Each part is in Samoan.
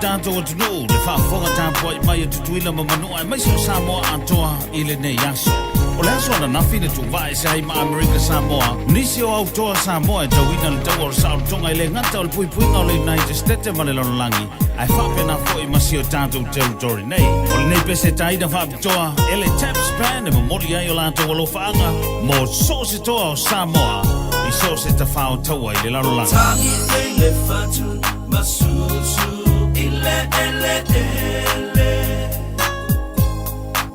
tatou atunuu le faafofoga tapuai mai a Tutuila ma Manua aemaise o Samoa atoa i lenei aso. O le aso ananafi na tuuvaa ese ai ma Amerika Samoa nisi o autoa Samoa e tauina le taua o le saolotoga e le gata o le puipuiga o le United States ma le lalolagi ae faapena foi ma si o tatou territory nei. O lenei pese taina faapitoa e le Taps Band e momoli ai o latou alofaaga mo so o se toa o Samoa i so o se tafao taua i le lalolagi. Tagi nei le fatu masusu i le eleele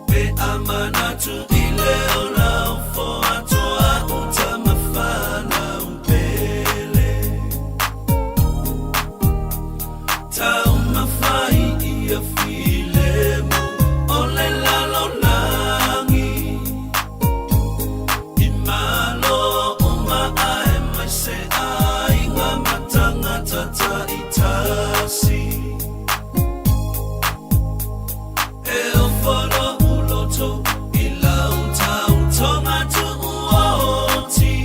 Pe a manatu i le ola o foatoa uta ma fanau pele Taumafai ia filemu o le lalolagi I Malo uma aemaise aiga ma tagata taitasi E ofo lou loto i lau tautoga tuuoti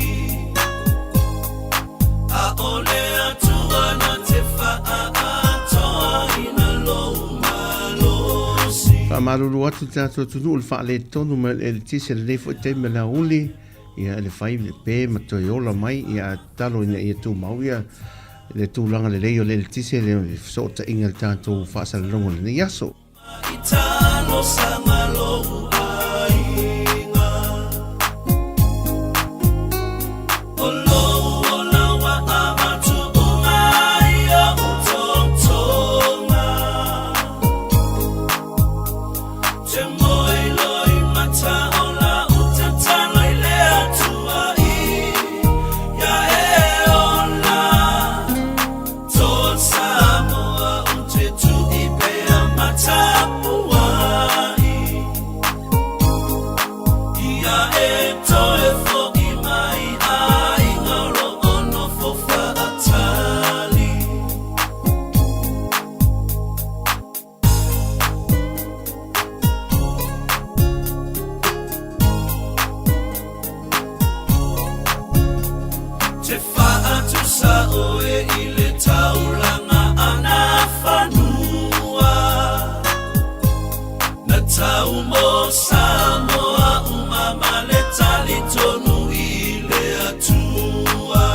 ʻAʻole Atua na te faaatoaina lou malosi. Faamalulu atu le tatou atunuu i le faaletonu mai o le eletise i lenei foi taimi o le aoauli, ia e le fai le pe ma toe ola mai, ia ae tatalo ina ia tumau ia le tulaga lelei o le eletise le fesootaiga i le tatou faasalalauga o lenei aso. Te faatusa oe i le taulaga ana fanua Na tau mo Samoa uma ma le talitonu i le Atua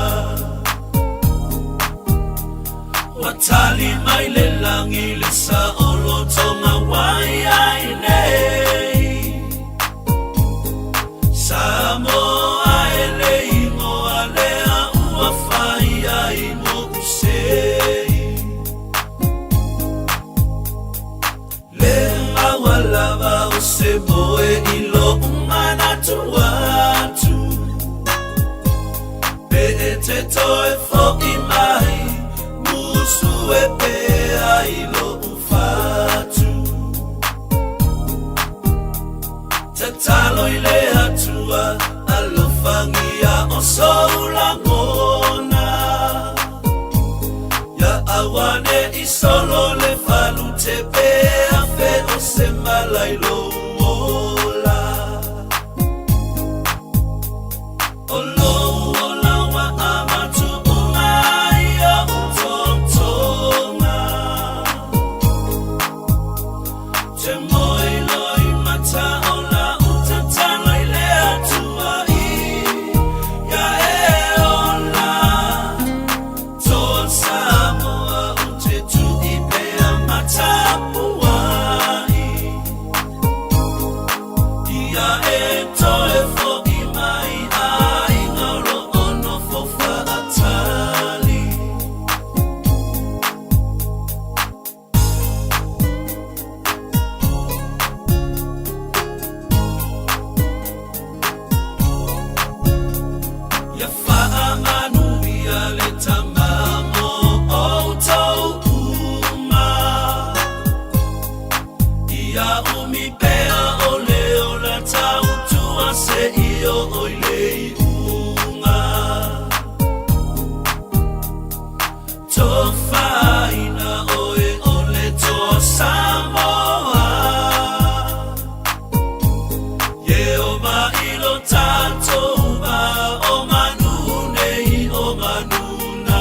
Ua tali mai le lagi le saolotoga ua i ai nei Samoa e le igoa lea ua fai ai mo'u sei Le maua lava o se moe i lo'u manatu atu Pe e te toe fo'i mai musu e pea i lo'u fatu Tatalo i le Atua alofagia o sou lagona Ia auane'i solo le falutepe afe o se mala i lou ola O lou ola ua avatu uma i o'u totoga Te moe loi mata o la'u tatalo i le Atua i ia e ola Toa Samoa ou te tui pea ma tapuai Ia e toe fo'i mai aiga o lo o nofo faatali. Ia faamanuia le Tama mo outou uma. Ia umi pea o le ola tautua seia oo i le iuga. Tofaina oe o le toa Samoa Ye o mai lo tatou va o manu nei o manu na.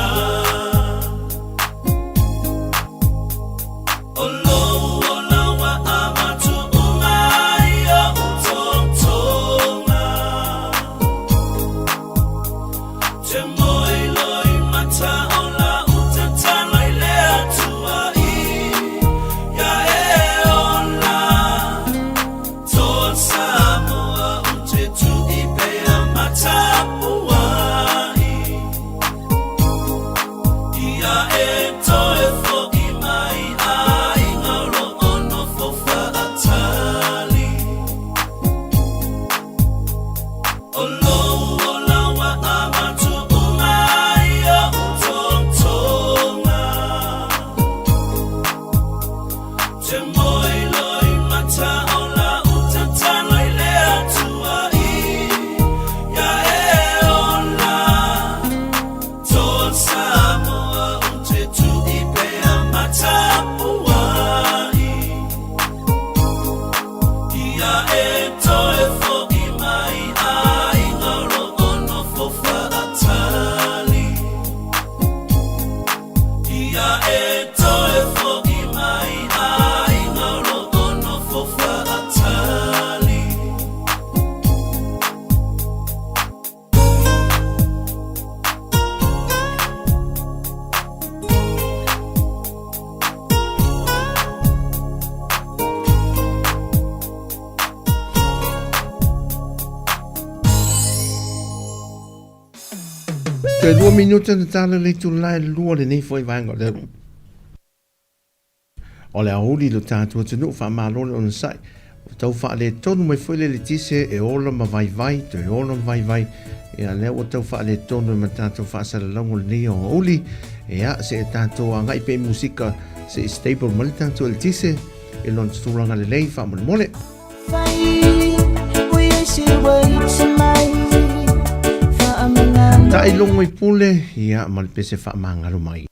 Toe 2 minute na tala le itula e 2 lenei foi vaega o le o le aoauli i lo tatou atunuu. Faamalo le onosai. Ua tau faaletonu mai foi le eletise e ola ma vaivai, toe ola ma vaivai. Ia lea ua tau faaletonu ma tatou faasalalauga o lenei aoauli. Ia se i tatou agai pea i musika se i stable mai le tatou eletise i lona tulaga lelei faamolemole. Taailogo i pule, ia ma le pese faamagalo mai.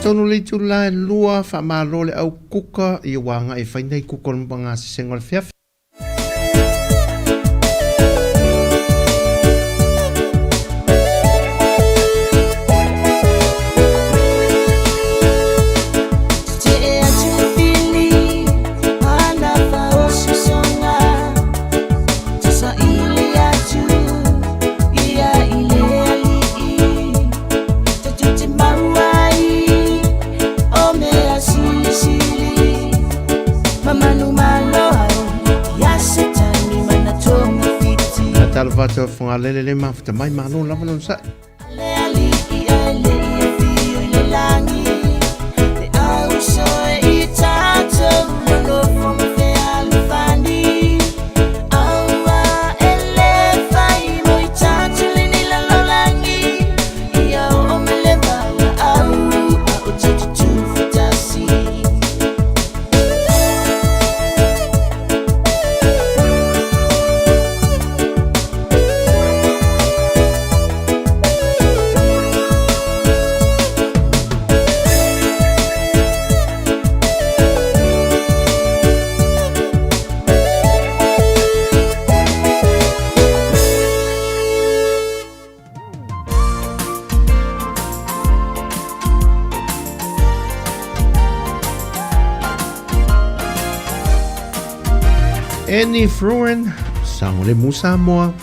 Tonu le itula e 2, faamalo le au kuka i ua agai e fai nei kuka o le mapagasesega o le feafi. Talofa atu a Fogalele le mafuta mai malo lava lona sa'i. Annie Fruin, Saolemu Samoa.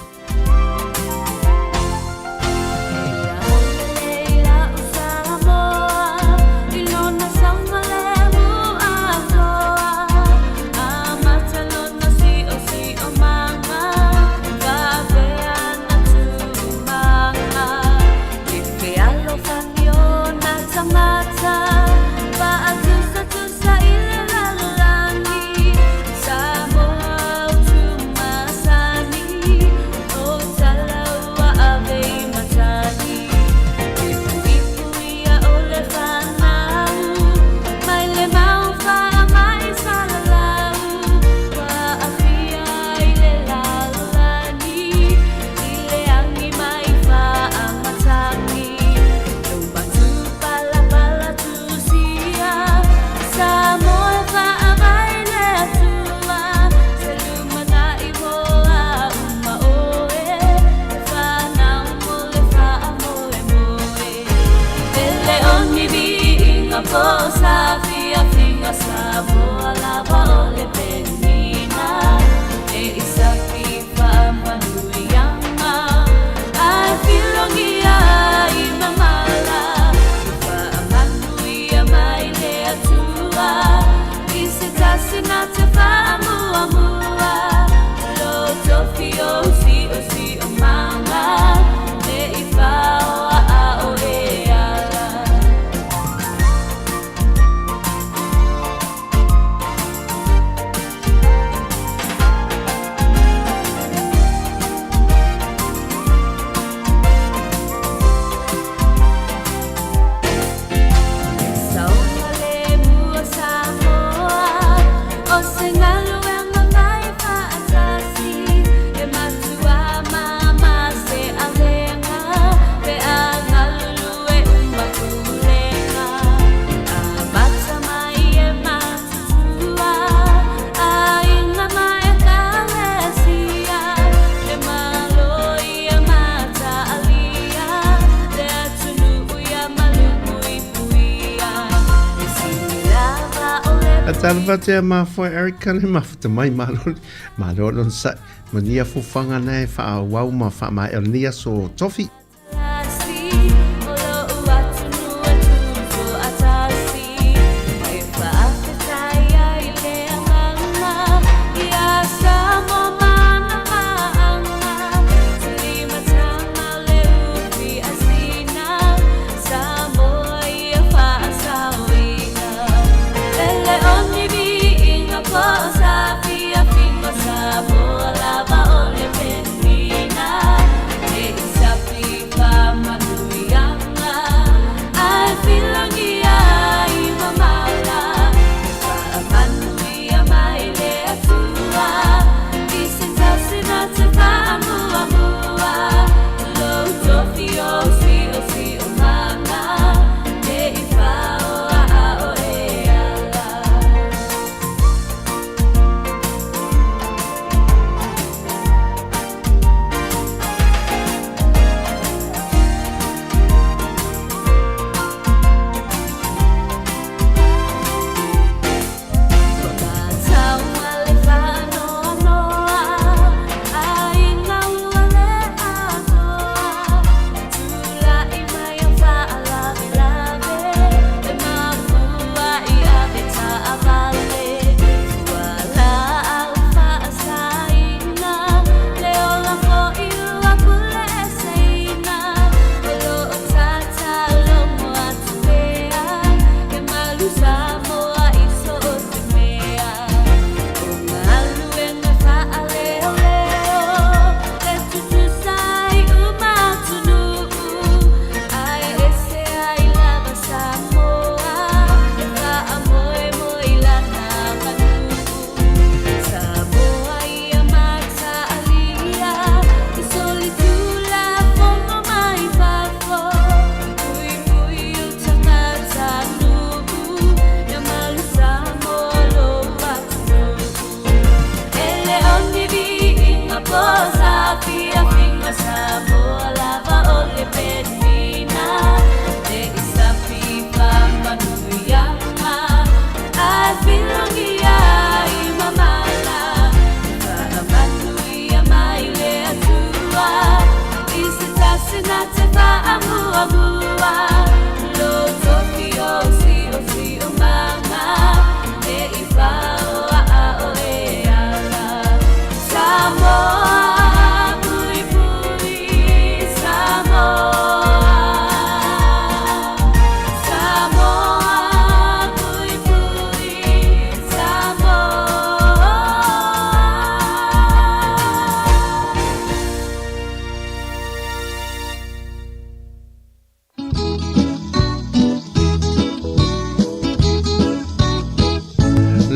Talofa tea mafoe Eric le mafuta mai malo malo lon sa mania fufanga na e whaawau ma wha o nia so tofi.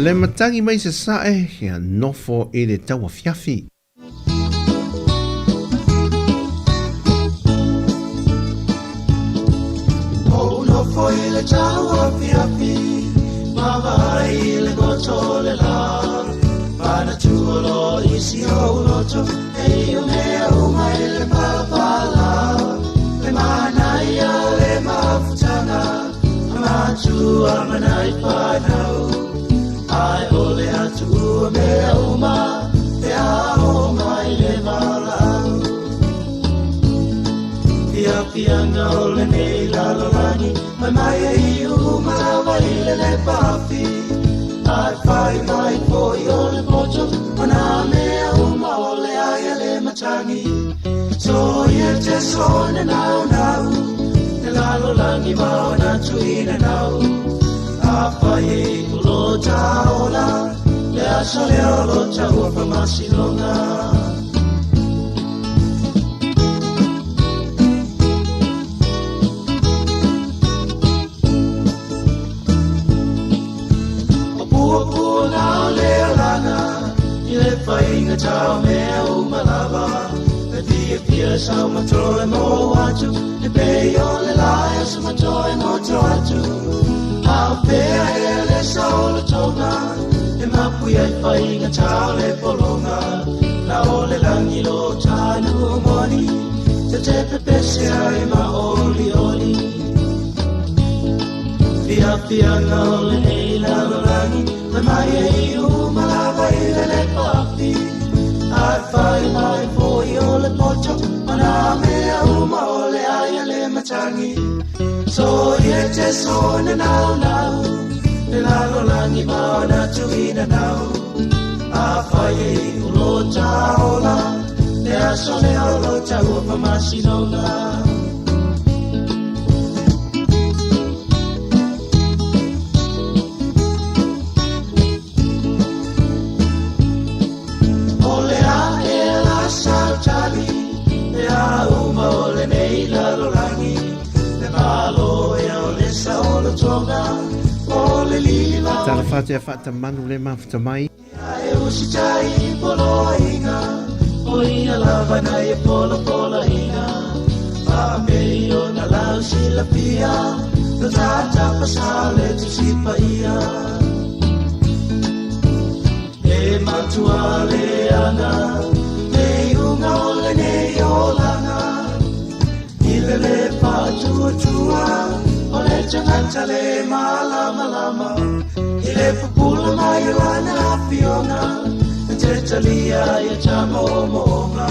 Le matangi mai se sae, ia nofo i le tauafiafi. Ou nofo i le tauafiafi, mavaai i le goto le la. Manatua loa i si ou loto, e ia mea uma i le palapala. Le manaia le mafutaga, a matua. matua ma nai whanau. Ai o le atua mea uma, e a o mai le malau. Fia fianga o le nei lalolagi, mai mai e i uma lava i le le pafi. Ai whai mai foi o le poto, o nā mea uma o le ai a le matangi. So ia te sone nau nau, te lalolagi ma o nā tuina nau. A whai e ulo taola, le aso le olo taua whamasilonga. O pua pua ngā le alanga, i le whainga tau mea umalava. Le fia fia sau matoe mo atu, le pei o le lai o sa matoe mo to atu. Au pea e le sau le tonga, e mapu ai whainga tau le polonga. La o le langi lo tanu moni, te te pepese ai ma oli oli. Fia fia ngā o le nei lalolagi, mai mai e i umalava i le le pafi. Ai whai mai foi o le poto, o nā mea uma o le ai a le matangi. So ia te sone nau nau, le lalolagi ma o nā tuina nau. A whai e i ulo taola, le aso le olo taua whamasinonga. O le a e la sautali, le a uma o le nei lalolagi. Le malo e o le sa o le tonga, o le lila o Tala whātea whaatamanu le mawhita mai. A e usitai poloinga, o ia lava nei e pola pola inga. A me o na lau sila pia, na tata pasale tu sipa ia. E matua le anga, me unga o le nei olanga. I le le pa tua tua, o le tangata le malama lama. I le pupula mai lana fionga, e te talia ia tamo moonga.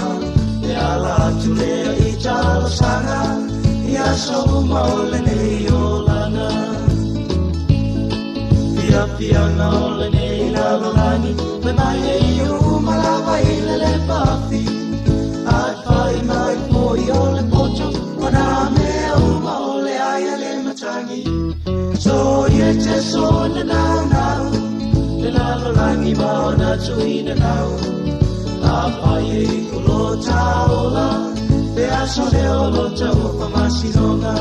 E ala atu lea i talosanga, ia so uma o le nei olanga. Fia fianga o le nei lalolagi, mai mai e i uma lava i le le pafi. Ai whai mai foi o le poto, o nā mea uma o le ai a le matangi. So ia te sone nau nau, le lalolagi ma o nā tuina nau. A whai e i ulo taola, le aso le olo taua whamasinonga.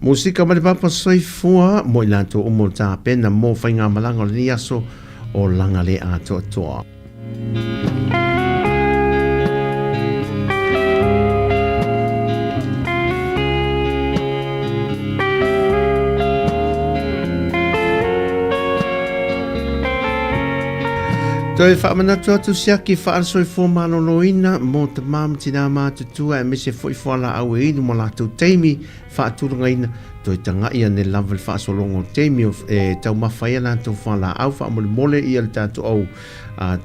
Musika ma le papa soifua mo i latou uma o le tapena mo faigamalaga o lenei aso o laga le atoatoa. Toe faamanatu atu siaki faale-soifua maloloina mo tamā ma tinā matutua aemaise foi fualaau e inu ma latou taimi faatulagaina toe taga'i ane lava le faasologa o taimi o e taumafa ai a latou fualaau faamolemole ia le tatou au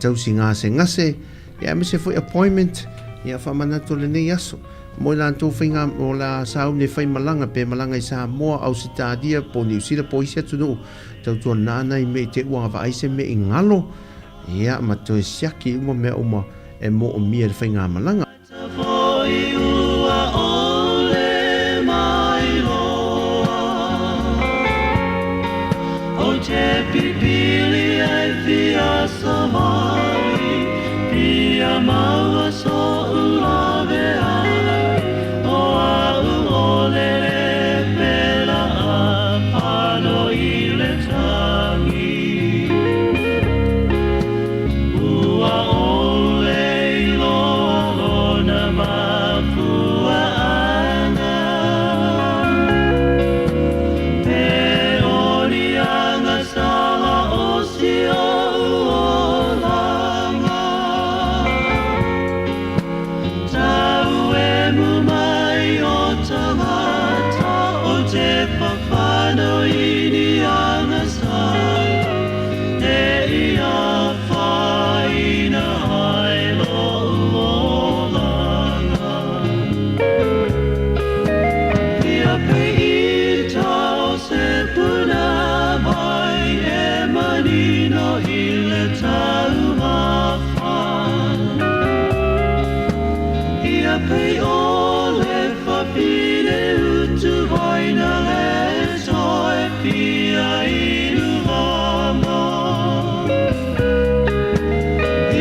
tausi gasegase ia aemaise foi appointment ia faamanatu o lenei aso mo i latou faiga o la sauni e faimalaga pe malaga i Samoa, Ausetalia po o Niu Sila po o isi atunuu tautuana ana i mea i te ua vaai se mea i galo ia ma toe siaki uma mea uma e moomia i le faigamalaga. ano i ni agasa E ia whaina ai lo uolanga Ia pe i tau se puna mai e manino i le taumafa Ia pe o le whawhine utu vaina le toe pia inu mama.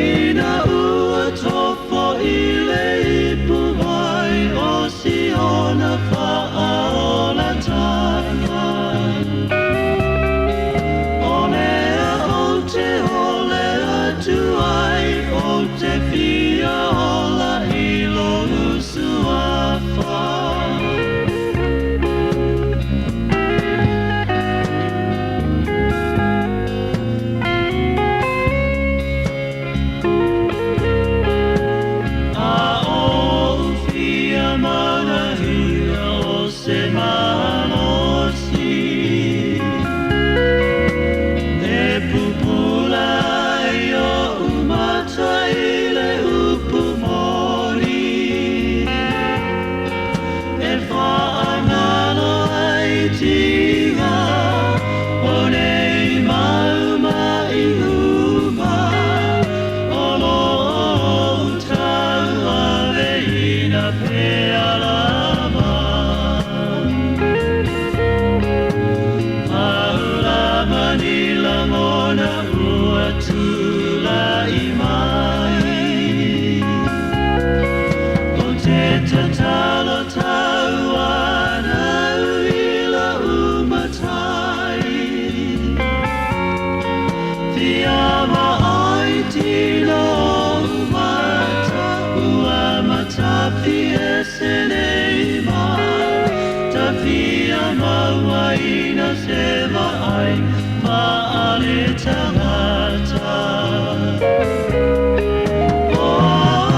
Ina ua tofo i le ipu mai o Siona whaaolatanga. O lea o te ole atu ai o te fia ola i lo usuafa. A o fia mana hia o se malosi. E pupula ai o umata i le upu mori. E whaangalo ai tinga o nei mauma i uma o lo o tau ave ina pe alama. Paulama ni langona ua tula i mai. O te tatalo tau ana uila umatai. Fia ma ai tino umata ua matafi e se nei mai. Ta fia maua ina se vaai ma ale tangata. O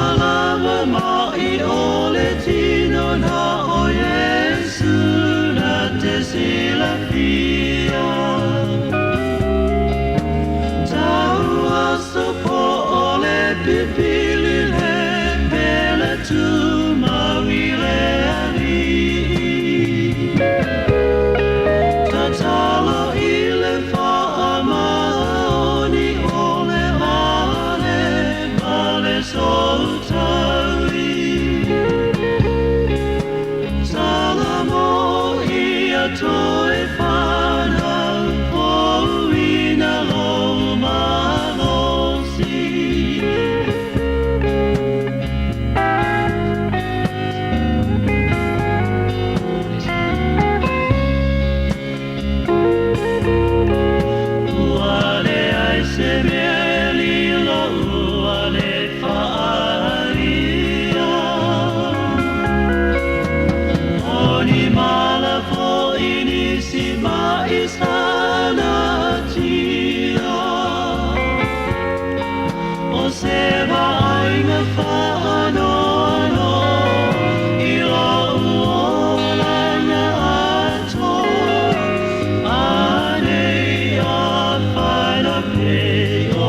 alama mai o le tino na o Yesu na te silafia. Tau aso po o le pipili le pele tu mawile ali. Tatalo i le whaamaoni o le ale ma le soutaui. Salamo ia toe whanau po ina lo malosi. Ua le ai se mea e lilo ua le whaaria. O ni mala fo i nisi ma i sana tia. O se vaaiga whaanoano i lo uolanga atoa. Anei a whaina pe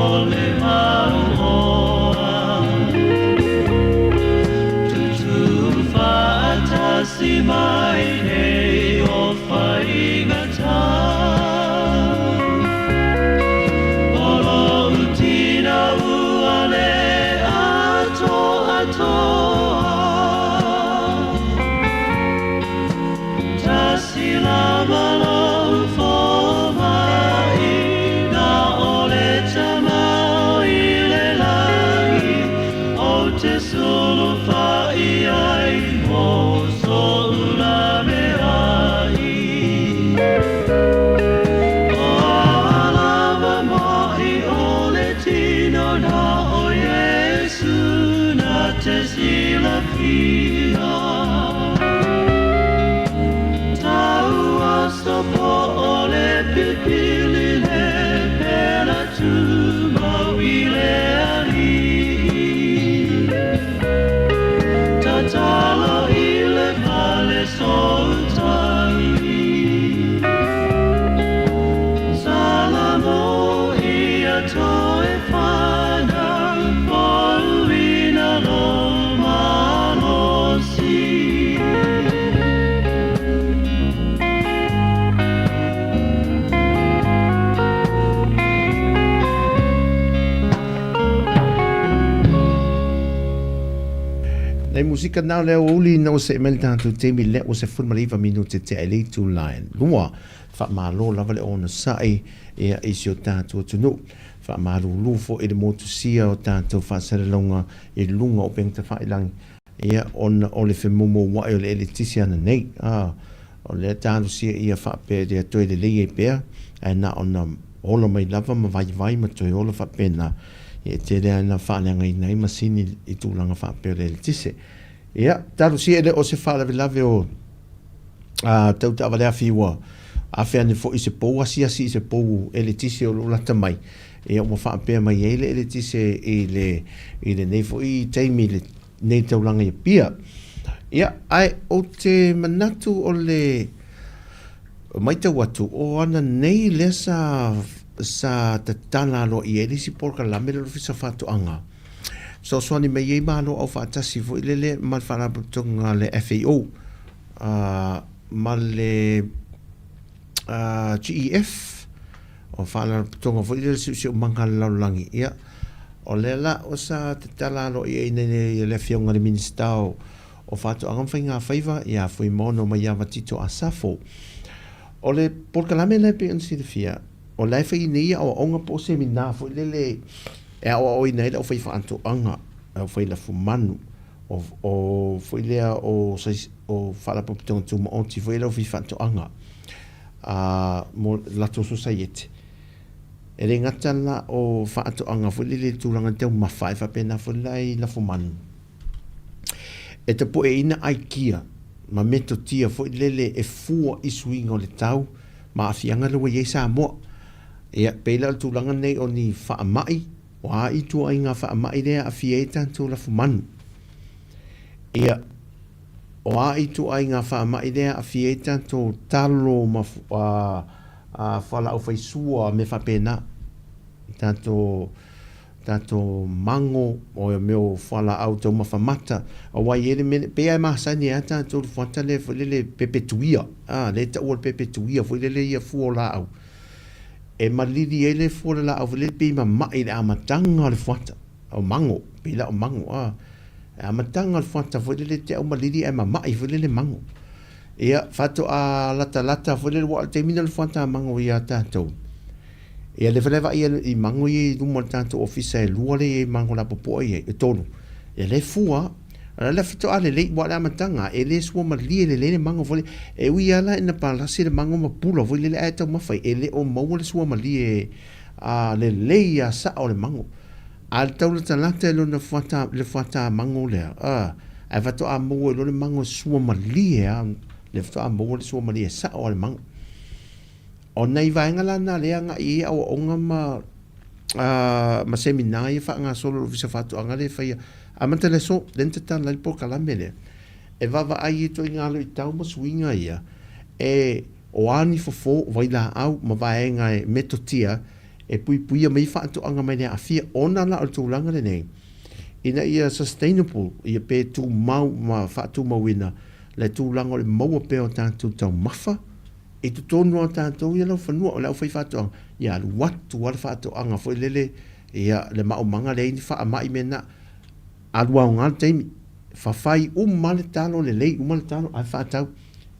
o le mauoa. Tutu whaatasi mai nei o whaingata. O lo utina ua le ato atoa. Tasi lava lo fo mai na o le tamau i le lagi o te sulu whai ai mo so ula me ai. O alava mai o le tino na o Yesu na te silafia. Tau aso po o le pipili le pela tu maui le ali. Tatalo i le fale soutaui. musika na o le aoauli ina ua see mai le tatou taimi lea ua 19 minute tea i le itula e 2. Faamalo lava le onosai ia i si o tatou atunuu. Faamalulu foi i le motusia o tatou faasalalauga i luga o upega tafailagi ia ona o le femoumouai o le eletise ananei. A, o lea talosia ia faapea e le toe lelei ai pea, ae na ona ola mai lava ma vaivai ma toe ola faapena, ia e tele lava ina faaleagaina ai masini i tulaga faapea o le eletise. Ia, talosia e le o se faalavelave o a tau taavale afi ua afe ane foi i se pou asiasi i se pou eletise o lo o lata mai, ia ua faapea mai ai le eletise i le i lenei foi taimi i lenei taulaga i Apia. Ia, ae ou te manatu o le matau atu o ana nei lea sa sa tatala aloaia ai le isi polokalame lea o le Ofisa o Faatoaga, fesoasoani mai ai Malo Aufaatasi foi lele ma le Faalapotopotoga a le FAO ma le GEF, o Faalapotopotoga foi lele Siosiomaga a le Lalolagi. Ia, o lea la o sa tatala aloaia ai e le Afioga i le Minisita o Faatoaga ma Faigafaiva ia Fuimaono Maiava Tito Asafo. O le polokalame lea e pei ona silafia, o la e fai nei aoaoga po o semina foi lele e aoaoina ai le aufaifaatoaga, le aufailafumanu, o, o foi lea o, o Faalapotopotoga Tumaoti foi le aufaifaatoaga a, mo latou sosaiete. E le gata la o faatoaga foi lele i le tulaga i taumafa, ae faapena foi la i lafumanu. E tapueina aikia ma metotia foi lele e fua i suiga o le tau ma aafiaga lea ua i ai Samoa. Ia, pei la o le tulaga lenei o ni faamai, o a ituaiga faamai lea e aafia ai tatou lafumanu. Ia, o a ituaiga faamai lea e aafia ai tatou talo ma fualaau faisua, mea faapena. Tatou tatou mango, o mea o fualaau taumafa mata, aua e i ai le mea lea, pei lava e masani ai lava tatou i le fuata lea foi lele pepetuia, a, lea e taua o le pepetuia foi lele ia fua o laau, e malili ai le fua o le laau foi lele pei e mamai i le amataga o le fuata, o mango, pei la o mango, a, le amataga o le fuata foi lele te au malili ae mamai foi lele mango. Ia, faatoa latalata foi lele, aua o le taimi lena o le fuata mango ia tatou, Ia lea foi la e vaai i mango ia i luma o le tatou ofisa e lua lea e i ai mango lapopoa ia e tolu. Ia lea e fua. O la faatoa lelei aua o le amataga e le sua malie lelei le mango foi lea. E ui lava la ina palasi le mango ma pula foi lele ae taumafa ai, e le o maua le sua malie a lelei lava sao le mango. A o le tau latalata i lona fuata, le fuata mango lea, ae faatoa maua ai loa le mango e sua malie lava, lea faatoa maua le sua malie sao lava o le mango. O nai vaega la na lea agai i ai aoaoga ma ma semina ia faagasolo a le Ofisa o Faatoaga lea e faia amata le aso lea na tatala ai le polokalame lea e vaavaai i ituaiga luitau ma suiga ia e o a ni fofo, vailaau ma vaega e metotia e puipuia mai ai faatoaga mai le aafia ona la o le tulaga lenei ina ia sustainable ia pe tumau ma faatumauina le tulaga o le maua pea o tatou taumafa I totonu lava o tatou ia laufanua, o le aufaifaatoaga, ia alu atu lava le faatoaga foi lele, ia le maumaga leai ni faamai mea na, alu aoga le taimi, fafai uma lava le talo, lelei uma le talo ae faatau.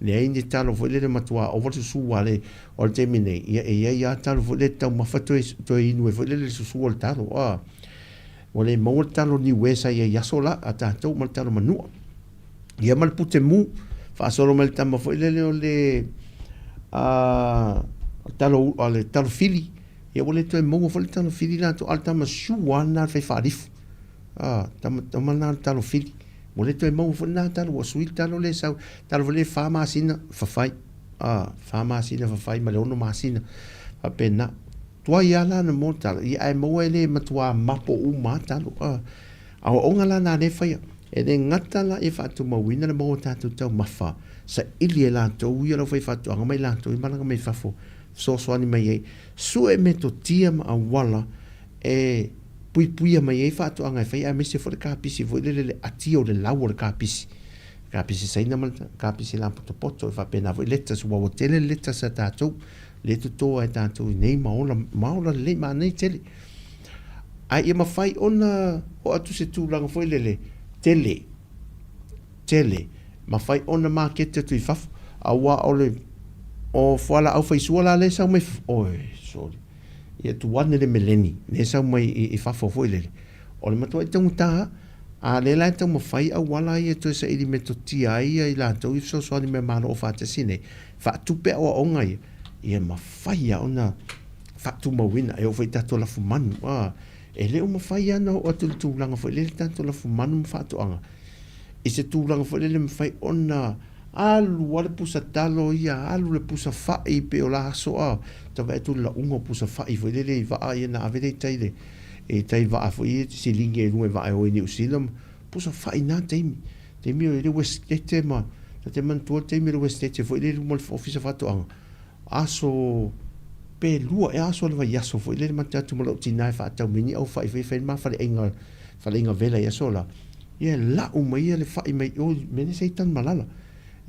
Leai ni talo foi lele matua ova le susu aua le, o le taimi nei, ia e i ai lava talo foi lele e taumafa toe, toe inu ai foi lele i le susu o le talo. Ua le maua le talo niue sa i ai i aso la a tatou ma le talo manua. Ia ma le pute mu, faasolo mai le tama foi lele o le a talo a le talo fili. Ia ua le toe maua foi le talo fili latou, a o le tama sua lava lena le fai faalifu. A, tama, tama lena le talo fili. Ua le toe maua foi lena talo, ua sui le talo lea e sau, talo foi lea e fa masina, fafai. A, fa masina fafai ma le ono masina. Faapena. Tuai lava la ona maua le talo, ia ae maua e le matua mapo uma lava talo. A, aoaoga la na lea e faia. E le gata la ia faatumauina le maua o tatou taumafa, saili e latou ia le aufaifaatoaga ma i latou i malaga mai fafo, fesoasoani mai ai, sue metotia ma auala e puipuia mai ai faatoaga e fai aemaise foi le kapisi foi lele le atia o le lau o le kapisi, kapisi Saina ma le kapisi lapotopoto, e faapena foi lettuce aua ua tele le lettuce a tatou lea e toto ai tatou i nei ma ola, ma ola lelei manaia tele. Ae ia mafai ona oo atu se tulaga foi lele, tele. tele, mafai ona maketi atu i fafo, aua o le o fualaau faisua la lea e sau mai oi soli, ia tuu ane le meleni lea e sau mai i fafo foi lele, o le matuai taugata lava. A o lea la e taumafai auala ia e toe saili metotia ai i latou ia fesoasoani mai Malo o faatasi nei, faatupe aoaoga ia, ia mafai lava ona faatumauina. E oo foi i tatou lafumanu, a, e le o mafai lava ona oo atu i le tulaga foi lele tatou lafumanu ma faatoaga i se tulaga foi lele e mafai ona alu lava le pusa talo ia, alu le pusa fai pei o la aso a, ta vaai atu i le lauga o pusa fai foi lele i vaa ia na ave lea i tai le, i tai vaa foi ia e te siligi ai i luga i vaa e o i Niu Sila ma pusa fai na taimi. Taimi o i le Westgate ma, ta te manatua le taimi o le Westgate foi lele i luma o le Ofisa Faatoaga, aso pe lua ea aso o le vaiaso foi lele ma te atu ma lou tina e faatau mai ni au fai foi e fai le ma faleaiga faleaiga vela i aso la ia e lau mai ia le fai mai o mea nei sa i Tanumalala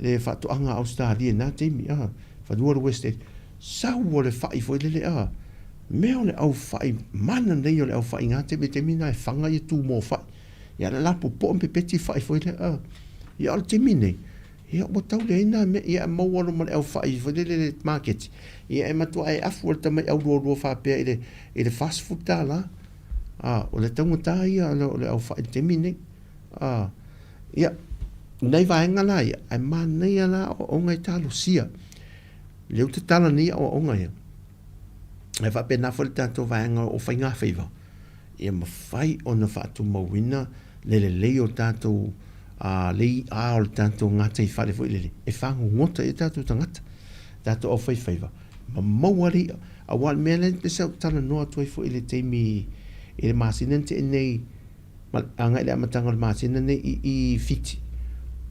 le faatoaga a Ausetalia i na taimi a fanua le West End sau o le fai foi lele a mea o le au fai mana nei o le au fai nga taimi taimi na e faga ia tu mo fai ia le lapopoa ma pepeti fai foi lea a ia o le taimi nei Ia ua tau leai na mea, ia e maua loa ma le aufai foi lele i le maketi, ia e matua e afu e le tamai aulualua faapea i le, i le $40. A, o le taugata ia o le aufai i le taimi lenei. A, ia, o nai vaega la ia, ae manaia la aoaoga e talosia. Lea ua tatala nei aoaoga ia, ae faapena foi le tatou vaega o faigafaiva, ia mafai ona faatumauina le lelei o tatou le i'a o le tatou gataifale foi lele e fagogota i ai tatou tagata, tatou aufaifaiva ma maua le i'a. Aua o le mea lea sa ou talanoa atu ai foi i le taimi i le masina na tea nei, agai i le amataga o le masina nei i i Fiti,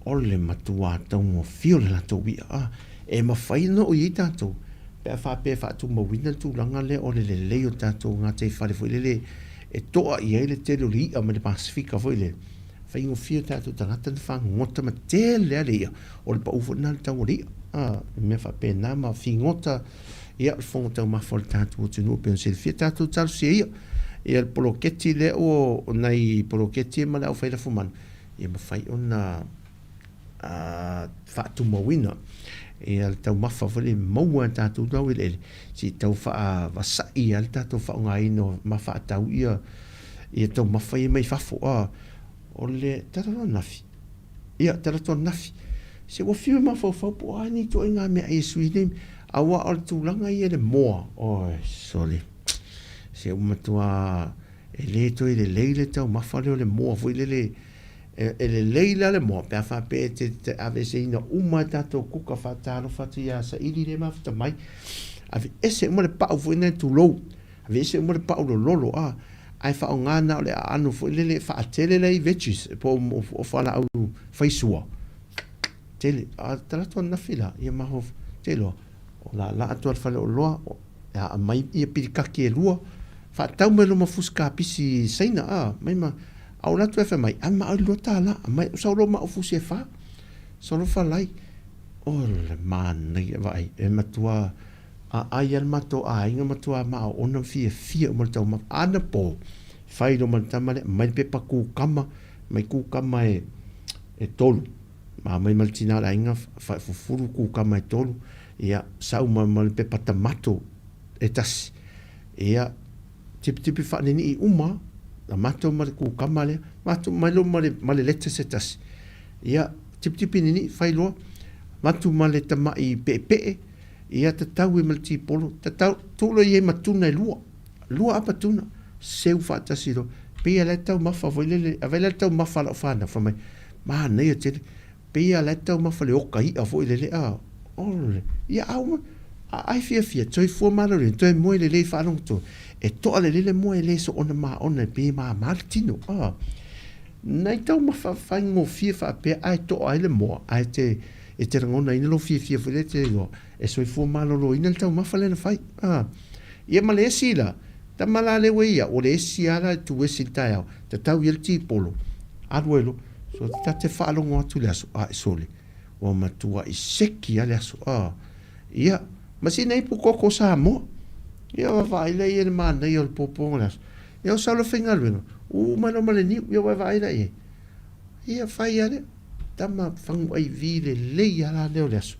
o le matua taugofie o le latou i'a. A, e mafai ona oo i ai tatou pe a faapea e faatumauina le tulaga lea o le lelei o le tatou gataifale foi lele e toa i ai le tele o le i'a mai le Pasefika foi lele, faigofie o tatou tagata na fagogota ma tele lava le i'a, o le pau foi lena o le tau o le i'a. A, e mea faapena ma figota ia le fofoga taumafa o le tatou atunuu e pei ona silafia tatou talosia ia. Ia le poloketi lea ua, o nai poloketi ia ma le aufai lafumanu, ia mafai ona faatumauina ia le taumafa foi lea maua e tatou laueleele se i tau faavasa'i ai le tatou faaaogaina o ma faatau ia ia taumafa ia mai fafo a o le tala loa nafi ia tala loa nafi se ua fiu e mafaufau po o a ni ituaiga meaai e sui nei aua o le tulaga ia i le moa oi sole se ua matua e le toe lelei le taumafa lea o le moa foi lele E lelei la le moa pe a faapea e te aveeseina uma e tatou kuka faatalofa atu ia Saili lea e mafuta mai. Aveese uma le pau foi lena tulou. Aveese uma le pau lololo a ae faaaoga na o le aano foi lele e faatele la i veggies po o fualaau faisua. Tele. A talaatu ananafi la ia mafaufau te iloa o la laa atu a le faleoloa e aamai ia pilikaki e lua faatau mai loa ma fusi kapisi Saina a mai ma A o latou e fai mai, Ame maʻau i le $2, aumai ou sau loa ma au fusi e fa. Solo falai. O le manaia vaai, e matua aai a le matou aiga matua maoona ma fiafia uma le taumafa. Anapo, fai loa ma le tama lea, aumai le pepa kukama, aumai kukama e, e tolu. Ma aumai ma le tina o le aiga, fufulu kukama e tolu, ia, sau ma, ma le pepa tamato e tasi. Ia, Tipitipi faaninii uma a matou ma le kukama lea, matou mai loa ma le, ma le lettuce se tasi. Ia, tipitipi ninii, fai loa, avatu ma le tamai peepee, ia tatau ai ma le tipolo, tatau, tuu loa i ai ma tuna e lua, lua apa tuna, seu faatasi loa. Pei lava la e taumafa foi lele, a vaai la i le taumafa a lau fanau, fai mai, manaia tele. Pei lava la e taumafa le oka i'a foi lele a ole ia a ua a ai fiafia soifua maloloina toe moe lelei faalogo toe e to'a lelei le moe e le soona maona e pei e māmā le tino a nai taumafa faigofie faapea ae to'a ai le moa ae te e te lagonaina lou fiafia foi lea e te iloa e soifua maloloina le taumafa lea na fai a ia ma le esi la tama la lea ua i ai au o le esi lava la e tu esi i le taeao tatau i ai le tipolo alu ai loa So ta te faalogo atu i le aso, ae sole, ua matuai seki lava le aso. A, ia, ma sina ipu koko Samoa. Ia vaavaai lea i ai le manaia o le puapuaga o le aso. Ia o sau le faigaluega, uu mai loa ma le niu, ia ua e vaai la i ai. Ia, fai lava lea. Tama fagu ai vi lelei lava la lea o le aso.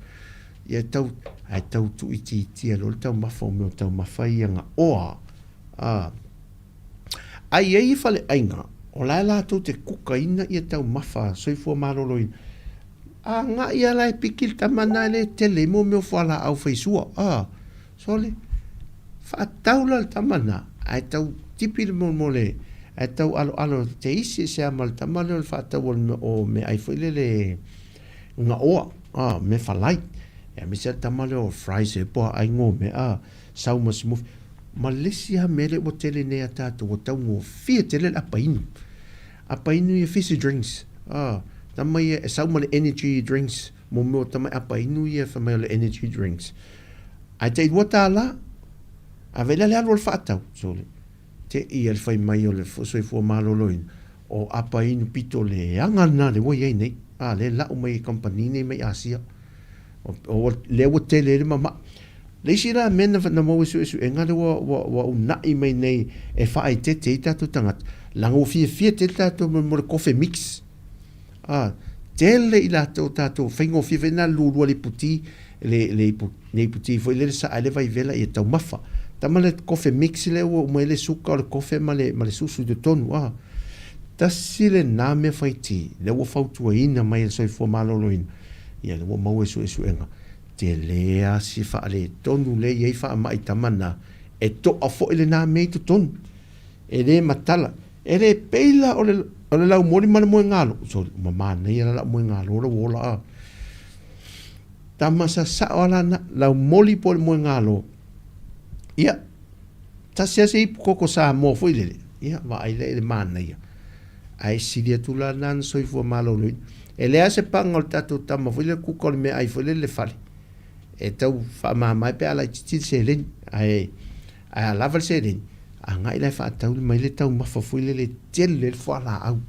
Ia e tau, ae tau tuuitiitia loa le taumafa o mea o taumafa ia gaoa. A, a i ai faleaiga, o la e latou te kukaina ia taumafa soifua maloloina. Agai lava la e piki le tama lena e le tele ai mea o fualaau faisua. A, sole, faatau la le tama lena, ae tau tipi le mea mo le, ae tau aloalo te isi ese lava ma le tama lea o le faatau o meaai foi lele gaoa, a, mea falai. Aemaise lava le tama lea o fries ea po o a ai mea, a, sau ma smoothie. Ma le isi lava mea lea ua tele nei a tatou, ua taugofie tele le apainu. Apainu ia fizzy drinks, a, tama ia e sau ma le energy drinks, mo mea o tama e apainu ia fai mai o le energy drinks. Ae tai $2, ave la le alu o le faatau, sole, te i le fai mai o le soifua maloloina, o apainu pito leaga lena lea ua i ai nei, a, lea e lau mai e kamupani nei mai Asia. O, lea ua tele ai le mama'i. Le isi la mea na maua i suesuega lea ua, ua, ua una'i mai nei e faaeteete ai tatou tagata, leaga ua fiafia tele tatou mo le kofe mix. A, tele i latou tatou faigofie foi na lulua le iputi, le, le, ipu, le iputi foi lele saa ai le vaivela ia taumafa. Tama le kofe mix lea ua uma ai le suka o le kofe ma le, ma le susu i totonu. A, tasi lena mea faiti, lea ua fautuaina mai e le Soifua Maloloina, ia lea ua maua i suesuega. Tele lava si faaletonu lea e i ai faamai tama na, e toa foi lena mea i totonu. E le matala. E le pei la o le, o le laumoli ma le moegalo. Sorry, ua manaia la lau moegalo la ua ola a. Tama sasao a lana, laumoli po o le moegalo. Ia, tasi lava se ipu koko Samoa foi lele. Ia, vaai lea i le manaia. Ae sili atu la lena na soifua maloloina. E leai se paga o le tatou tama foi lea kuka o le meaai foi lele i le fale. E tau faamama ai pe a laitiiti le seleni. Ae, ae a lava le seleni, agai la e faatau mai le taumafa foi lele e tele le fualaau.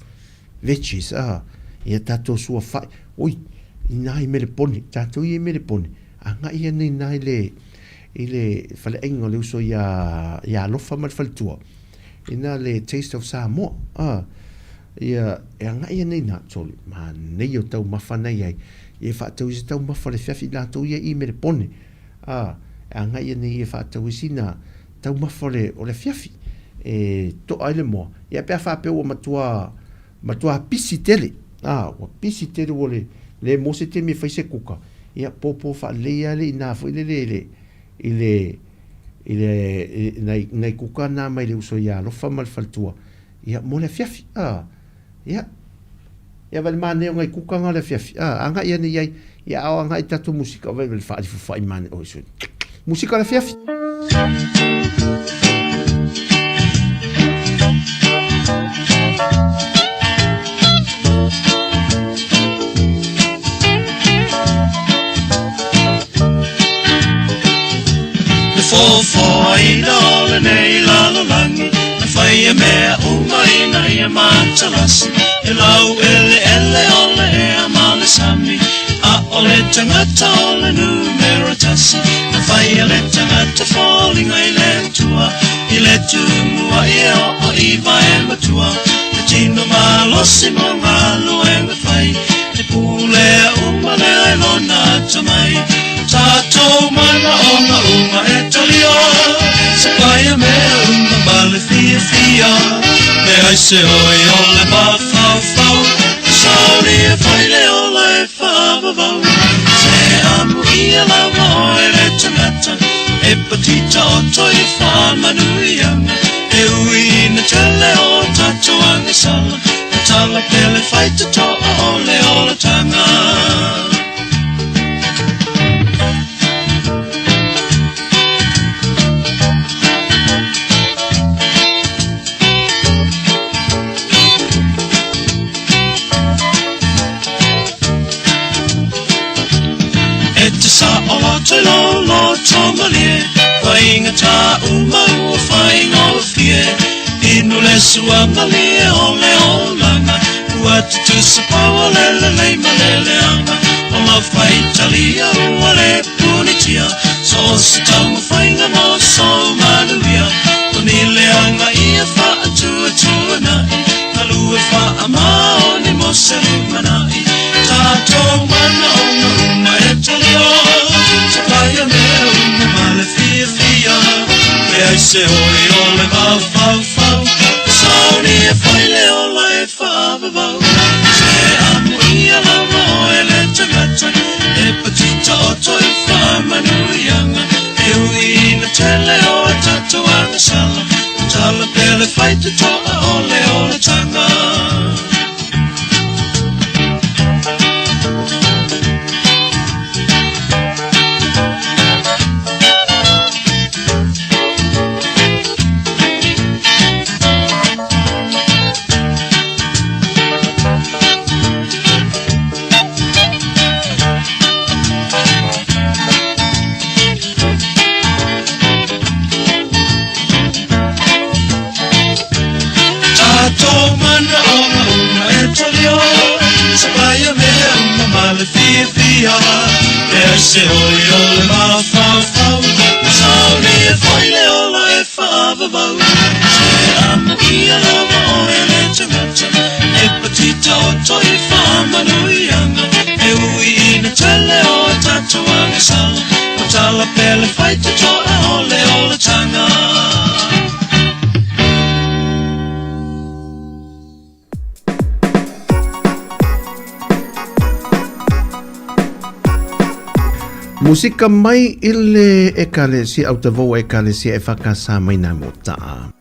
Veggies, ah, ia tatou suafa'i. Oi, inā i Melepone, tatou ia i Melepone, agai ane inā i le, i le faleaiga o le uso ia, ia Alofa ma le faletua. Inā le Taste of Samoa, ah, Ia, e agai ana i nā tolu, manaia o taumafa na i ai, ia e faatau i se taumafa o le afiafi i latou ia i Melepone, ā, e agai ana ia e faatau i sina taumafa o le, o le afiafi, e toa ai le moa, ia pe a faapea ua matua, matua pisi tele, ā, ua pisi tele ua le, le maua se taimi e fai se kuka, ia pōpō faalelei lava le inā foi lele i le, i le, i le, i nai, nai kuka na mai le uso ia Alofa ma le faletua, Ia, mo le afiafi, a, ia, ia vai le manaia o ngai kuka nga o le afiafi, a, agai ane i ai, ia, a o agai tatou musika, vai le faalifufai manaia, oi sui, musika o le afiafi. Le foafoaina o lenei lalolagi, Na fai e mea uma ina ia matalasi, E lau eleele o le ea ma le sami, A o le tagata o le numera tasi, Na fai e le tagata foliga i le Atua, I le tumua i e oo i vae matua, Le tino malosi mo galuega fai, E pulea uma lea e lona atamai. Tatou manaoga uma e talia, Se paia mea uma ma le fiafia, Leai se oi o le mafaufau, Sauli e fai le ola e faavavau. Se amu ia lava oe le tagata, E patita oto i faamanuiaga, E ui ina tele o tatou agasala, Tatala pea le faitotoa o le olataga. E te saoloto i lou loto malie, Faigata uma ua faigofie, Inu le sua malie o le olaga, Ua tutusa pau o le lelei ma le leaga, O lau faitalia ua le punitia, So o se taumafaiga mo sou manuia, O ni leaga ia faatuatuanai, Galue faamaoni mo se lumanai. se oi o le mafaufau, sauni e fai le ola e whaavavau. Se amu ia lava o e le tangata, e patita o toi whaamanuianga. E ui ina tele o a tatou agasala, tala pele fai te toa o le olataga. Tatou manaoga uma e talia, sa paia mea uma ma le fiafia. Lea se oi o le mafaufau, sauni e fai le ola e whaavavau. Se amo ia lava o e le tangata, e patita o toi whaamanuianga. E ui ina tele o a tatou agasala, o tala pele fai te toa o le olataga. Musika mai i le Ekalesia Autavou Ekalesia e whakasa mai nā mo taa.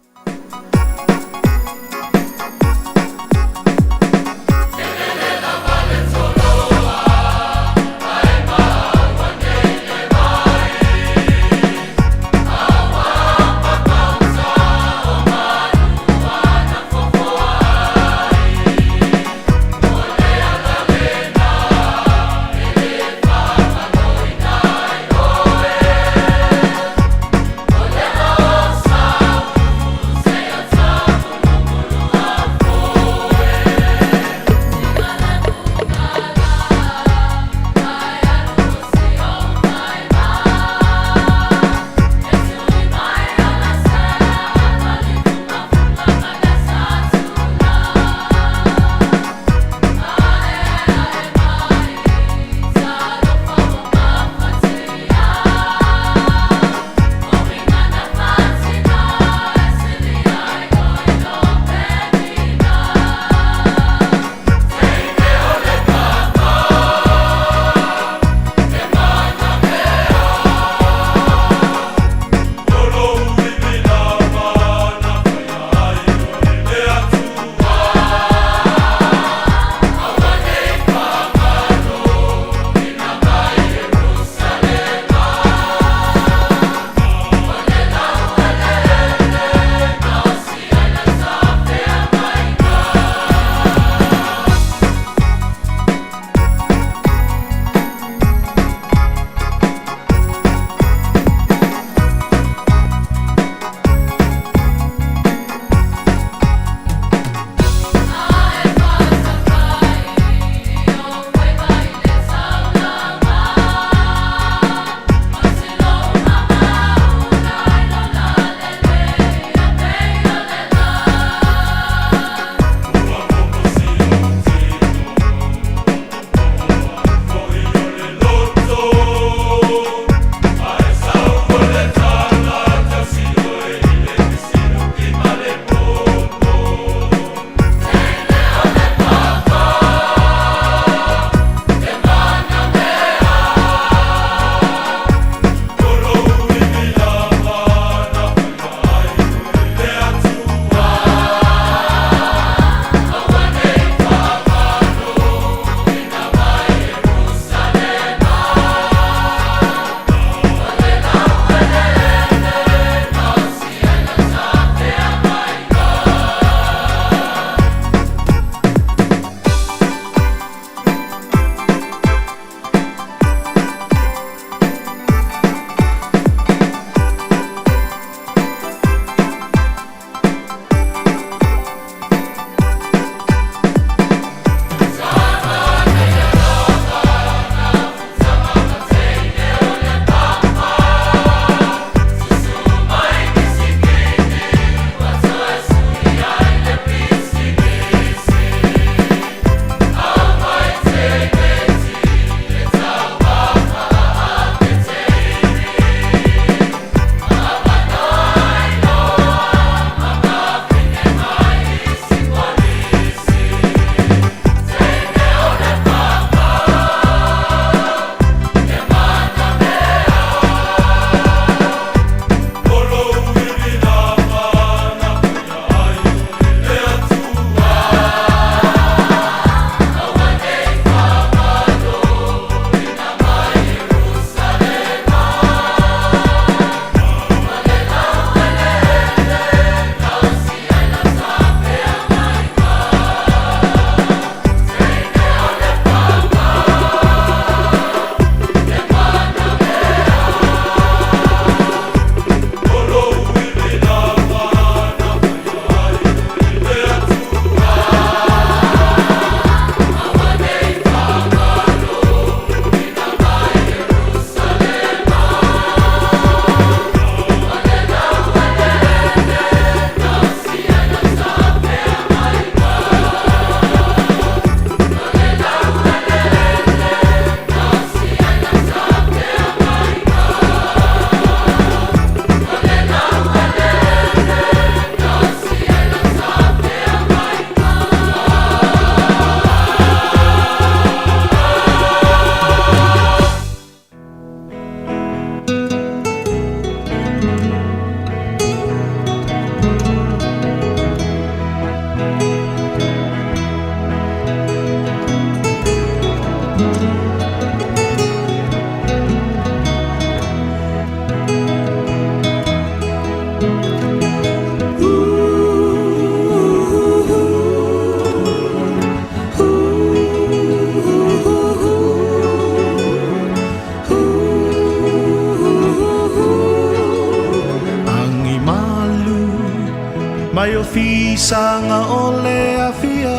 Mai o fisaga o le afiafi,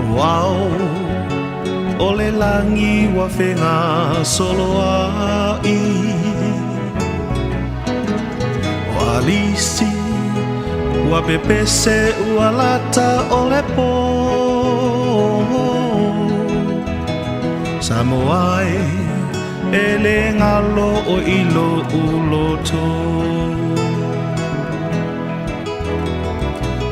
O ao o le lagi ua fegasoloai. O alisi ua pepese ua lata o le pō, Samoa e, e le galo oe i lou loto.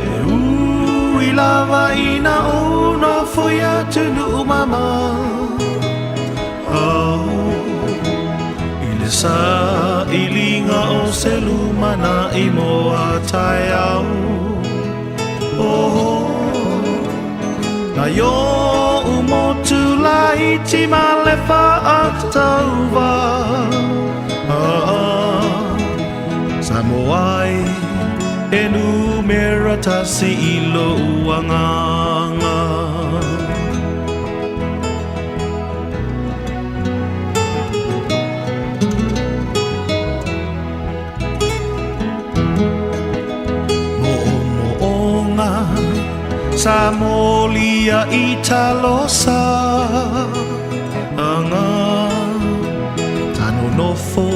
E ui lava ina ou nofo i atunuu mamao, I le sailiga o se lumanai mo a taeao, Oh, nai o'u motu laiti ma le faatauva, Samoa e, e numera tasi i lou agaga. Moomooga sa molia i talosaga, Tanonofo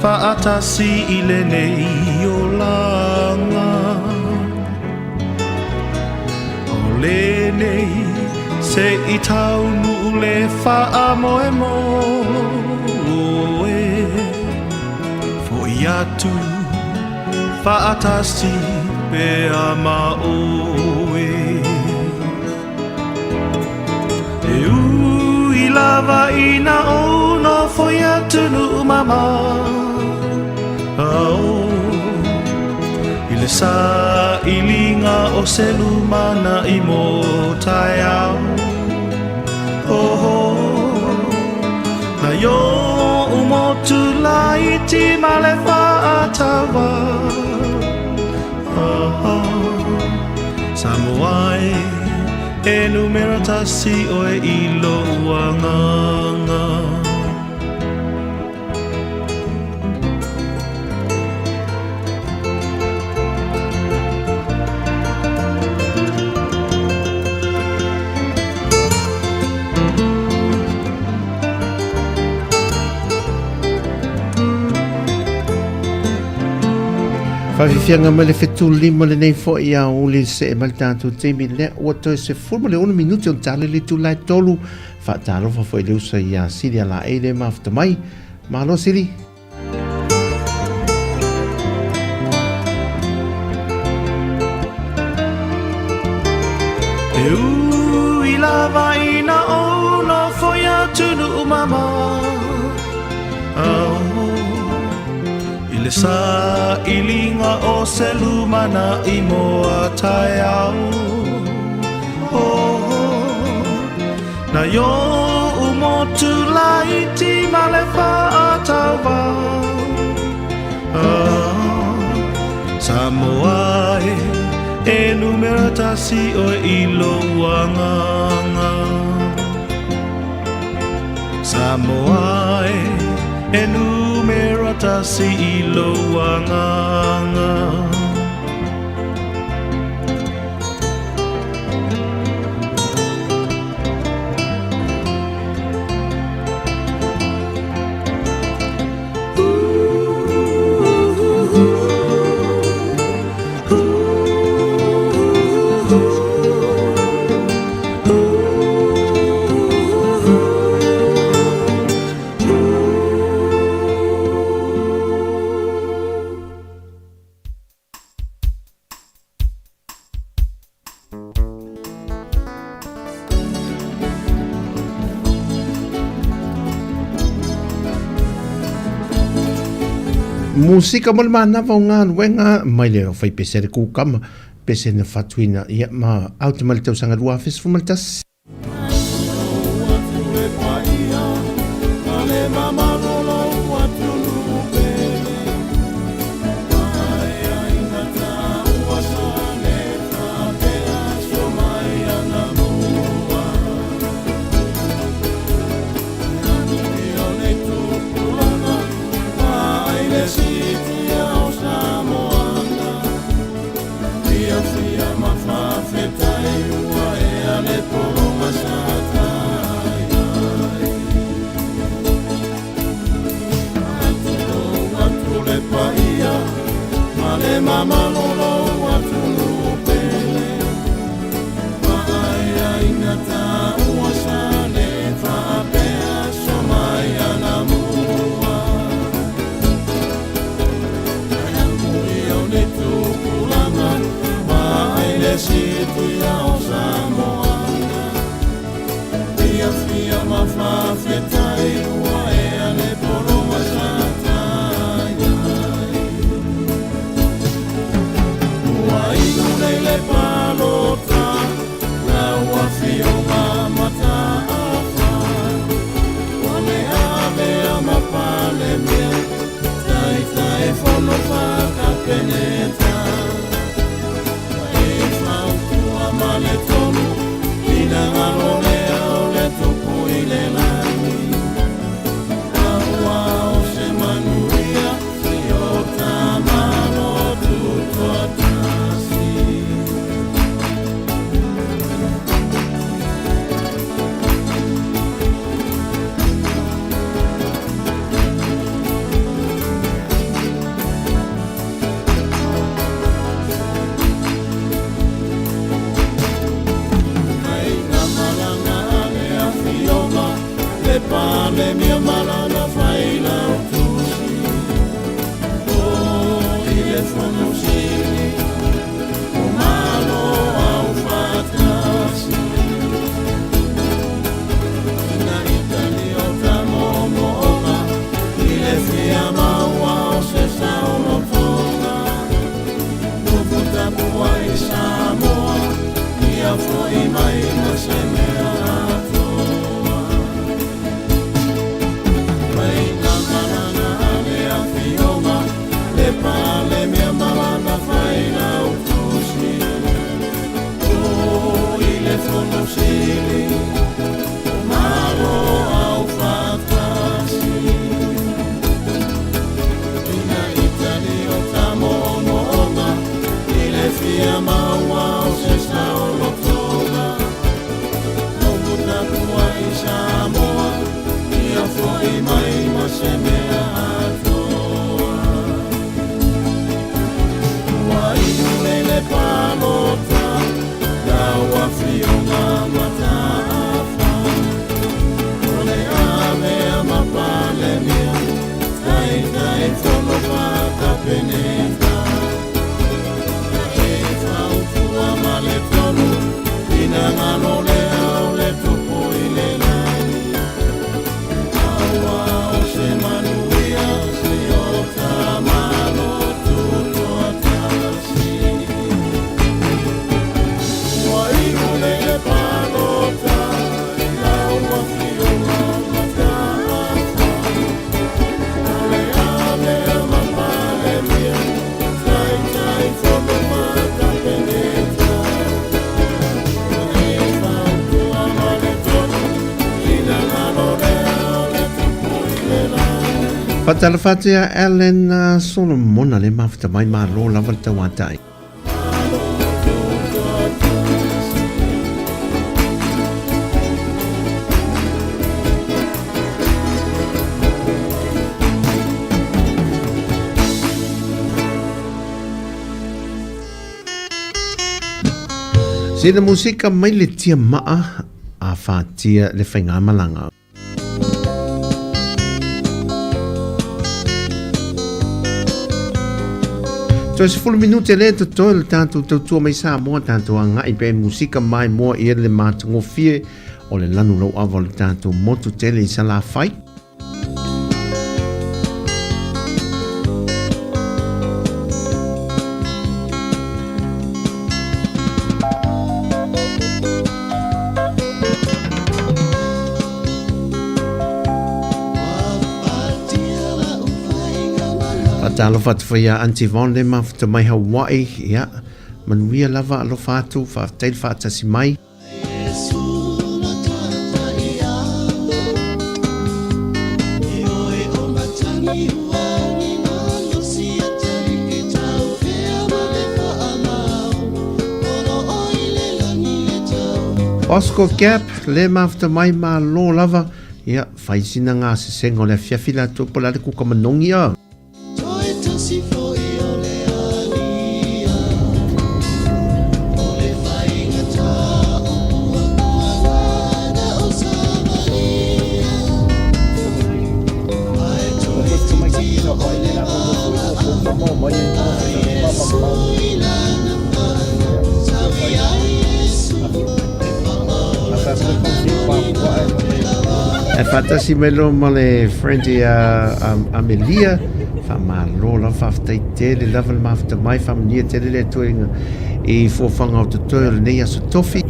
faatasi i lenei olaga. O lenei se i taunuu le faamoemoe, Fo'i atu faatasi pea ma oe. E ui lava ina ou nofo i atunuu mamao, I le sailiga o se lumanai mo taeao, Oh, nai o'u motu laiti ma le faatauva, Samoa e, e numera tasi oe i lou agaga. Faafiafiaga mai le 75 lenei foi aoauli see mai le tatou taimi lea ua toe 16 minute o tale le itula e 3. Faatalofa foi i le uso ia Sili Alaei le mafuta mai. Malo Sili. E ui lava ina ou nofo i atunuu mamao, I le sailiga o se lumanai mo a taeao, Oh, nai o'u motu laiti ma le faatauva, Samoa e, e numera tasi oe i lou agaga. Samoa e, e numera tasi i lou agaga. Musika mo le manava o galuega mai le fai pese le kukama pese na fatuina ia ma au te mai le tausaga 2011. Palemia malana failautusi O i le fono sili o Malo aufatasi Ina Itali o ta moomooga i le fia maua o se saolotoga Tupu tapuai Samoa ia fo'i mai ma se mea atoa Mai malana a le afioga le Palemia malana failautusi O i le fono sili o Malo aufatasi Ina Itali o ta moomooga i le fia maua o se saolotoga Tupu tapuai Samoa ia fo'i mai ma se mea atoa Ua iu nei le palota lau afioga Mataafa O le avea ma Palemia Taitaifono faa-Kapeneta E fautua ma le tonu finagalo lea o le Tupu i le lagi Aua o se manuia si o ta Malo tutoatasi Ua iu nei le palota lau afioga Mataafa O le avea ma Palemia Taitaifono faa-Kapeneta E fautua ma le tonu finagalo lea o le Tupu i le lagi. Faatalofa atu ia Allen Solomona le mafuta mai malo lava le tauatai. Malo tutoatasi. Sina musika mai le tia maa a whatia le whaingamalanga. Toe 10 minute le totoe le tatou tautua mai Samoa, tatou agai pea i musika maimoa i le matagofie o le lanu lauava o le tatou motu tele i Salafai. Faatalofa atu foi ia Aunty Yvonne le mafuta mai Hawaii. Ia, manuia lava alofa atu, faafetai le faatasi mai. Bosco Gap, le mafuta mai malo lava. Ia, fai sina ngā sesenga o le afiafi la atu po le a le kuka manogi a. E faatasi mai loa ma le friend ia Amelia, faamalo lava, faafetai tele lava le mafuta mai, faamanuia tele le Atua i fuafuaga o totoe o lenei aso tofi.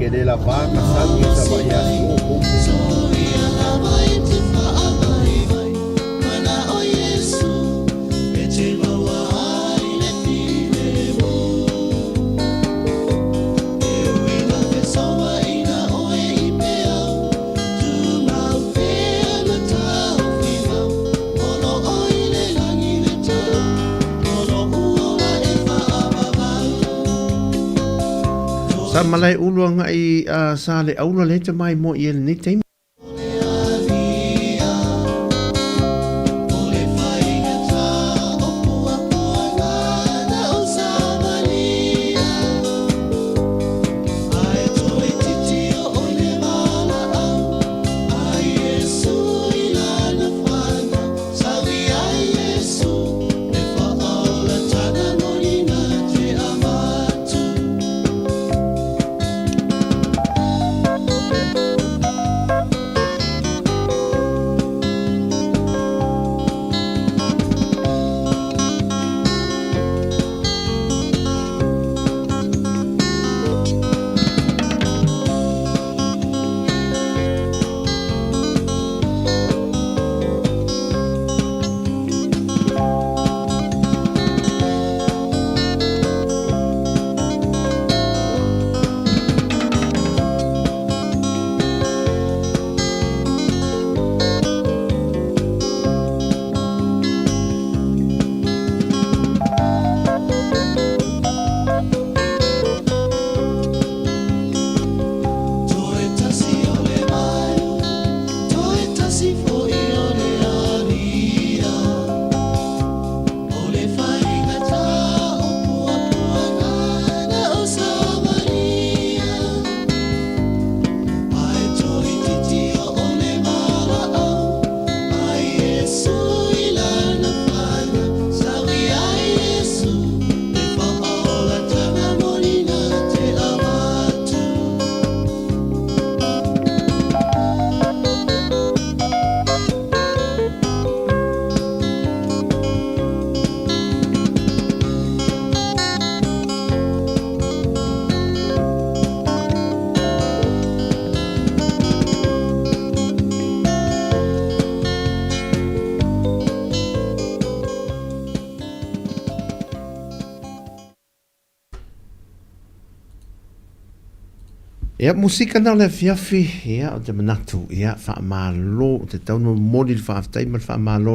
Sa malae ulu agai sa le aula le te mai mo i lenei taimi. Ia, musika na o le afiafi, ia, o te manatu, ia, faamalo, o te tau na momoli le faafetai ma le faamalo,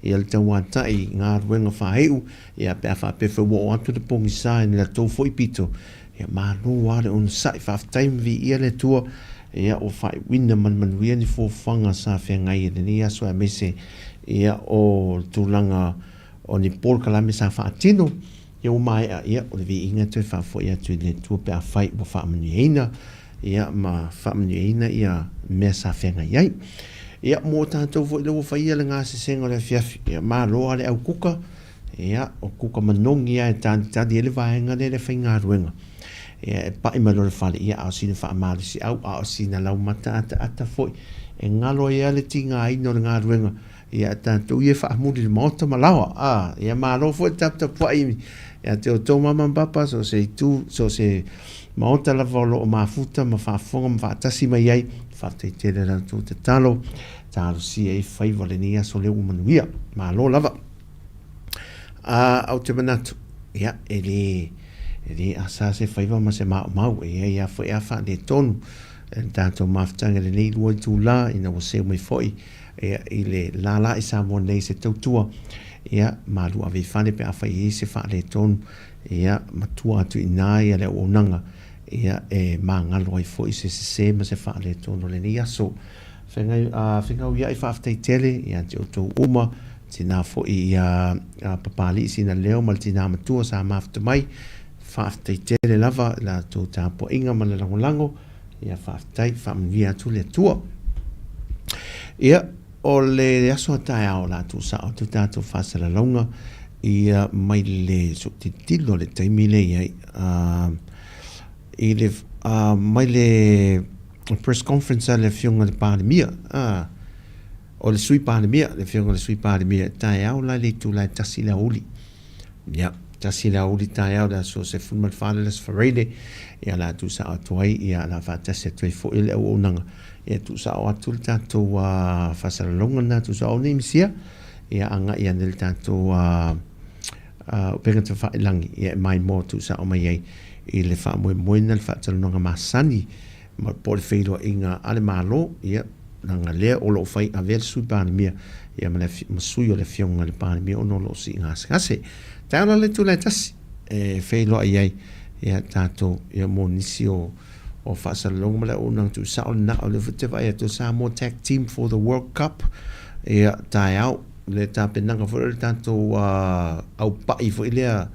ia le tauatai i galuega faaiu, ia, pe a faapea foi ua oo atu le pogisa i le latou foi pito, ia, malo lava le onosai, faafetai ma viia le Atua, ia, ua faaiuina ma le manuia ni fuafuaga sa feagai i lenei aso aemaise, ia, o le tulaga o ni polokalame sa faatino, Ia ua maea, ia, o le viiga e toe faafoi atu i le Atua pe afai ua faamanuiaina, ia, ma faamanuiaina ia mea sa feagai ai. Ia, mo tatou foi lea ua faia le gasesega o le afiafi, ia, malo lava le au kuka, ia, o kuka manogi lava e talitali ai le vaega lea i le faigaluega. Ia, e pai mai loa i le fale, ia, a o sina faamalosiau, a o sina laumata ataata foi, e galo ai lava le tigaina o le galuega, Ia tatou ia faamuli i le maota ma laoa. A, ia malo foi le taputapuai ia te outou mama ma papa, so o se itu, so o se maota lava o lo o mafuta ma faafofoga ma faatasi mai ai. Faafetai tele i la outou tatalo, talosia ai faiva o lenei aso lea ua manuia. Malo lava. A, ou te manatu, ia, e le, e le asa se faiva ma se maumau, e i ai lava foi a faaletonu i le tatou mafutaga i lenei lua itula ina ua seu mai foi ia, i le lala i Samoa nei se tautua, ia, malu ave i fale pe afai e i ai se faaletonu, ia, matua atu i ina ia le auaunaga, ia, e magalo ai foi se sese ma se faaletonu o lenei aso. Feagai, a, fegauia'i faafetai tele ia te outou uma, tina foi ia Papalii Sinaleo ma le tina matua sa mafuta mai, faafetai tele lava i la outou tapuaiga ma le lagolago, Ia faafetai, faamanuia atu le Atua. Ia, o le aso a taeao o le a tuusao atu tatou faasalalauga ia mai le so tilotilo le taimi lea i ai i le mai le press conference a le afioga i le Palemia o le Sui Palemia, le afioga i le Sui Palemia taeao la i le itula e 1 i le aoauli. Ia, tasi le aoauli taeao le aso 14 le aso Faraile, ia o le a tuusao atu ai, ia o le a faatasi atu ai foi le auaunaga, ia tuusao atu le tatou faasalalauga lena, tuusao nei Misia, ia agai ane le tatou upega tafailangi, ia e maimoa tuusao mai ai i le faamoemoena le faatalanoaga masani ma po o le feiloaiga a le Malo, ia, leaga lea o lo o fai avea le Sui Palemia, ia ma le ma sui o le Afioga i le Palemia ona o lo o sii gasegase. Taeao la le itula e tasi e feiloai ai ia tatou ia mo nisi o o faasalalauga ma le auaunaga tuusao lena. O lea foi ou te vaai atu Samoa Tag Team for the World Cup, ia taeao le tapenaga foi o le tatou aupai foi lea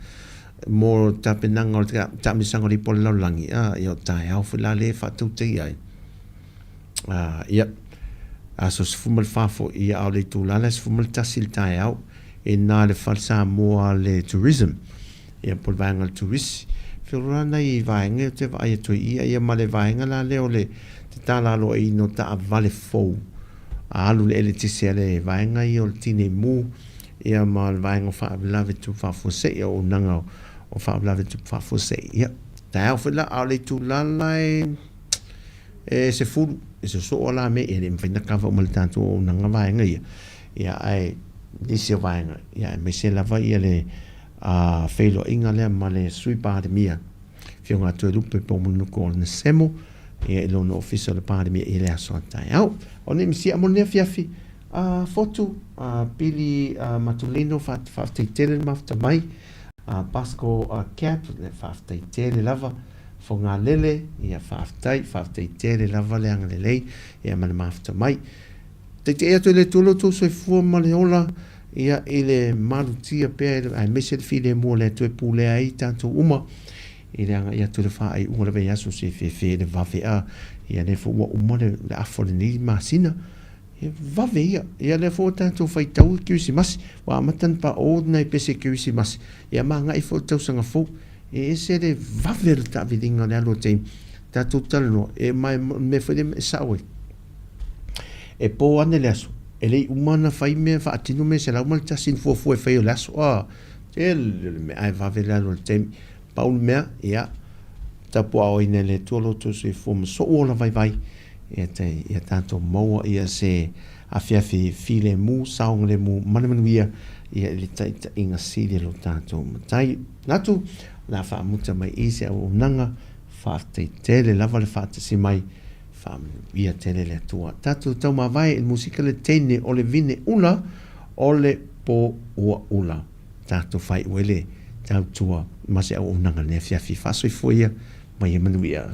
mo tapenaga o le taamilosaga o le Ipu a le Lalolagi, a, ia o taeao foi la lea e faatautaia ai. A, ia, aso 14 foi, ia, a o le itula lea 11 i le taeao, i ina le Fale Samoa le Tourism, ia, po o le vaega o le turisi. Feolola nai vaega ia ou te vaai atu ai, ia, ia ma le vaega la lea o le tatala aloaina o taavale fou, a alu le eletise a le vaega ia o le Tinei Mu, ia ma le vaega o faalavelave tupu faafuasei, auaunaga o faalavelave tupu faafuasei. Ia, taeao foi la, a o le itula la e, e 10, e sosoo la mea, e le mafai ona kava uma e le tatou auaunaga vaega ia, ia ae nisi o vaega, ia aemaise lava ia le feiloaiga lea ma le Sui Palemia, Afioga a Toelupe Poumulinuku Onesemo, ia i lona ofisa o le Palemia i le aso a taeao. O nei misia mo lenei afiafi, A Fotu, a Pili Matulino, faafetai tele le mafuta mai, a Pasco Cap, faafetai tele lava, Fogalele, ia faafetai, faafetai tele lava le agalelei, ia ma le mafuta mai. Taitaia atu e le Atua lo outou soifua ma le ola, ia i le malutia pea, aemaise le filemu o le Atua e pulea ai tatou uma, i le agai atu i le faaiuga o le vaiaso se fefe le vave a, ia lea foi ua uma le afa o lenei masina, He vave ia. Ia lea foi ua tatou faitau i Kerisimasi, ua amata ona paʻo nai pese Kerisimasi, ia ma agai foi i le tausaga fou. E ese le vave o le taaviliga o le alu o taimi. Tatou talanoa, e ma o le mea foi lea e sao ai. E po ane le aso, e le i uma ona fai mea, faatino mea 101 na fuafua e fai o le aso. A, tele o le mea, ae vave le alu o le taimi. Pau le mea, ia, tapuaaoina e le Atua lo outou soifua ma sou ola vaivai, Ia te, ia tatou maua ia se afiafi filemu, saogalemu ma le manuia ia i le taitaiga sili a lo tatou Matai. Manatu, o le a faamuta mai i se auaunaga. Faafetai tele lava le faatasi mai, faamanuia tele le Atua. Tatou taumavae i le musika le teine o le vine ula o le po ua ula. Tatou faaiu ai le tautua ma se auaunaga i lenei afiafi. Faasoifua ia ma ia manuia.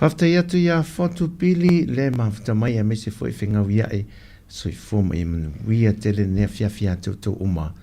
Faafetai atu iā Fotu Pili le mafuta mai aemaise foi Fegauiaʻe. Soifua ma ia manuia tele lenei afiafi ia te outou uma.